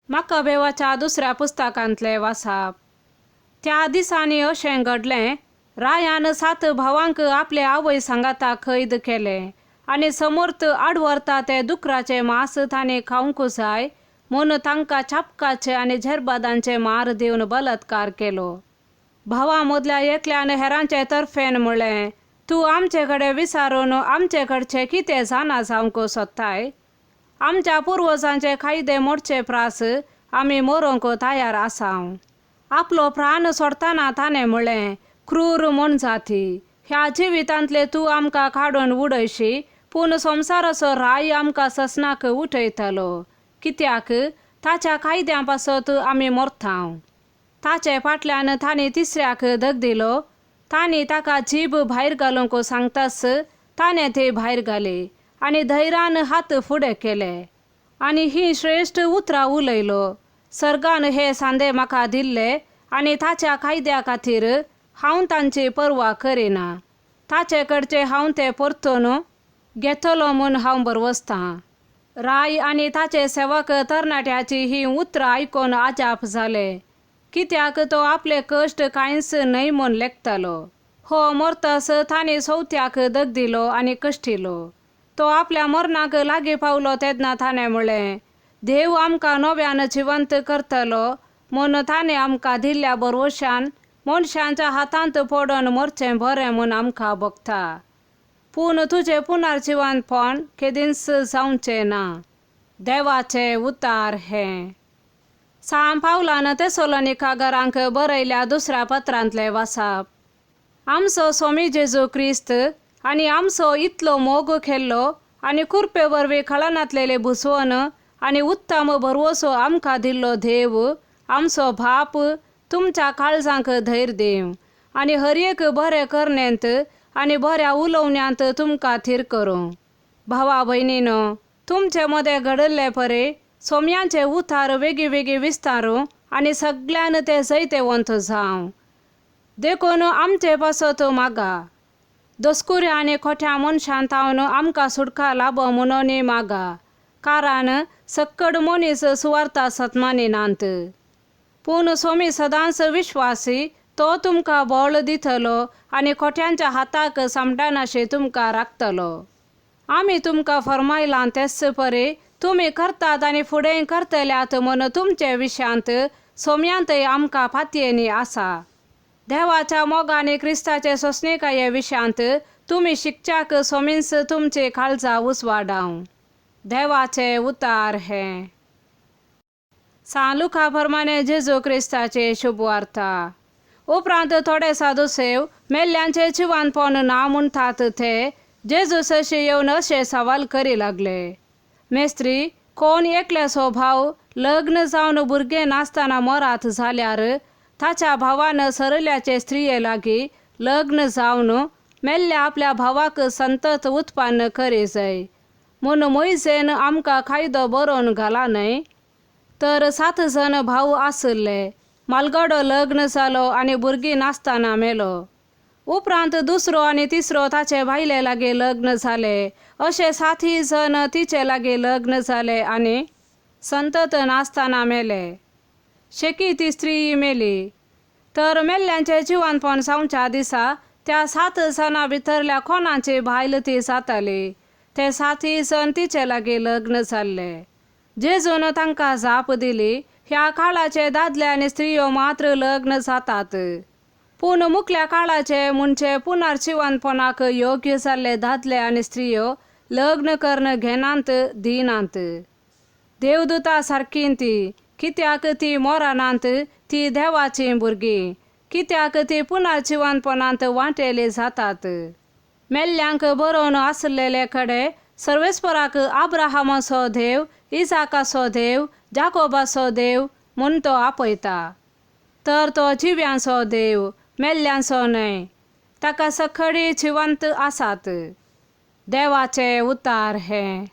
मक्कबेवाच्या दुसऱ्या पुस्तकांतलें वाचप. त्या दिसांनी अशें घडलें, रायान सात भावांक आपले आवय सांगाता कैद केले आनी समर्थ आडवरता ते दुकराचे मांस तांणी खावंक जाय म्हूण तांकां चापकाचे आनी झेरबादांचे मार दिवन बलात्कार केलो. भावां मदल्या एकल्यान हेरांचे तर्फेन म्हणलें, तूं आमचे कडेन विचारून आमचे कडचें कितें जाणा जावंक सोदताय? आमच्या पुर्वजांचे कायदे मोडचे प्रास आमी मरोंक तयार आसांव. आपलो प्राण सोडटना ताणें म्हणलें, क्रूर मोनजाती, ह्या जिवितांतले तूं आमकां काडून उडयशी, पूण संवसाराचो राय आमकां ससनाक उठयतलो, कित्याक ताच्या कायद्यां पासत आमी मरतांव. ताचे फाटल्यान तांणी तिसऱ्याक धग दिलो. तांणी ताका जीब भायर घालूंक सांगताच ताणें ती भायर घाली आनी धैर्यान हात फुडें केले आनी हीं श्रेश्ठ उतरां उलयलो, सर्गान हे सांदे म्हाका दिल्ले आनी ताच्या कायद्या खातीर हांव तांची पर्वा करिना. ताचे कडचे हांव ते परतून घेतलो म्हूण हांव भरवसतां. राय आनी ताचे सेवक तरणाट्याची हीं उतरां आयकून अजाप जाले, कित्याक तो आपले कश्ट कांयच न्हय म्हूण लेखतालो. हो मरतस तांणी चवथ्याक धग दिलो आनी कश्टिलो. तो आपल्या मरणाक लागीं पावलो तेन्ना ताणें म्हणलें, देव आमकां नव्यान जिवंत करतलो म्हूण ताणें आमकां दिल्ल्या भरवशान मनशांच्या हातांत पडून मरचें बरें म्हूण आमकां भोगता. पूण तुजें पुनर्जिवंतपण केदींच जावचें ना. देवाचें उतार हें. सांत पावलान तेसोलोनिका घरांक बरयल्या दुसऱ्या पत्रांतलें वाचप. आमचो स्वामी जेजू क्रिस्त आनी आमचो इतलो मोग केल्लो आनी कृपे वरवीं कळनातलेले बुजवण आनी उत्तम भरवसो आमकां दिल्लो देव आमचो बाप तुमच्या काळजांक धैर्य दिवं आनी हर एक बरें करणेंत आनी बऱ्या उलोवण्यांत तुमकां थीर करूं. भावा भयणीनो, तुमचे मदें घडिल्ले परी सोम्यांचे उतार वेगळी वेगळी विस्तारूं आनी सगळ्यान ते जैतेवंत जावं. देखून आमचे पासत मागा. दसकुऱ्या आनी खोट्या मनशान तावन आमकां सुटका लाबो म्हणून मागा, कारण सक्कड मनीस सुवार्था सतमानिनात. पूण सोमी सदांच विश्वासी, तो तुमकां बळ दितलो आनी खोट्यांच्या हाताक सामडानाशे तुमकां राखतलो. आमी तुमकां फर्मायलां तेच परी तुमी करतात आनी फुडें करतल्यात म्हूण तुमचे विशयांत सोम्यांतय आमकां पातयेनी आसा. देवाच्या मोगान क्रिस्ताचे सोंसणीकाये विशयांत तुमी शिकच्याक सोमींच तुमचे काळजा उजवाडावं. देवाचे उतार हें. सांत लुका प्रमाणे जेजू क्रिस्ताचे शुभवार्ता. उपरांत थोडे साधुसेव मेल्ल्यांचे जिवानपण ना म्हणटात ते जेजू सरशी येवन अशे सवाल करी लागले, मेस्त्री, कोण एकल्याचो भाव लग्न जावन भुरगें नासतना मरात जाल्यार ताच्या भावान सरल्याचे स्त्रिये लागीं लग्न जावन मेल्ल्या आपल्या भावाक संतत उत्पन्न करी जाय म्हूण मोयजेन आमकां कायदो बरोवन घाला न्हय? तर सात जण भाव आशिल्ले. म्हालगडो लग्न जालो आनी भुरगीं नासतना मेलो. उपरांत दुसरो आनी तिसरो ताचे बायले लागीं लग्न जाले. अशे सातय जण तिचे लागीं लग्न जाले आनी संतत नासतना मेले. शेकी ती स्त्री मेली. तर मेल्ल्यांचे जिवनपण जावच्या दिसा त्या सात जाणां भितरल्या कोणाची बायल ती जाताली? ते सातय जण तिचे लागीं लग्न जाल्ले. जेजून तांकां जाप दिली, ह्या काळाचे दादले आनी स्त्रियो मात्र लग्न जातात, पूण मुखल्या काळाचे म्हणजे पुनर्जिवनपणाक योग्य जाल्ले दादले आनी स्त्रियो लग्न करून घेनात दिनात. देवदूता सारकी ती, कित्याक ती मोरानात, ती देवाचीं भुरगीं, कित्याक ती पुनर्जिवनपणांत वांटेली जातात. मेल्ल्यांक बरोवन आसलेले कडेन सर्वेस्पराक आब्राहामाचो देव, इजाकाचो देव, जाकोबाचो देव म्हूण तो आपयता. तर तो जिव्यांचो देव, मेल्ल्यांचो न्हय. ताका सखडी जिवंत आसात. देवाचे उतार हें.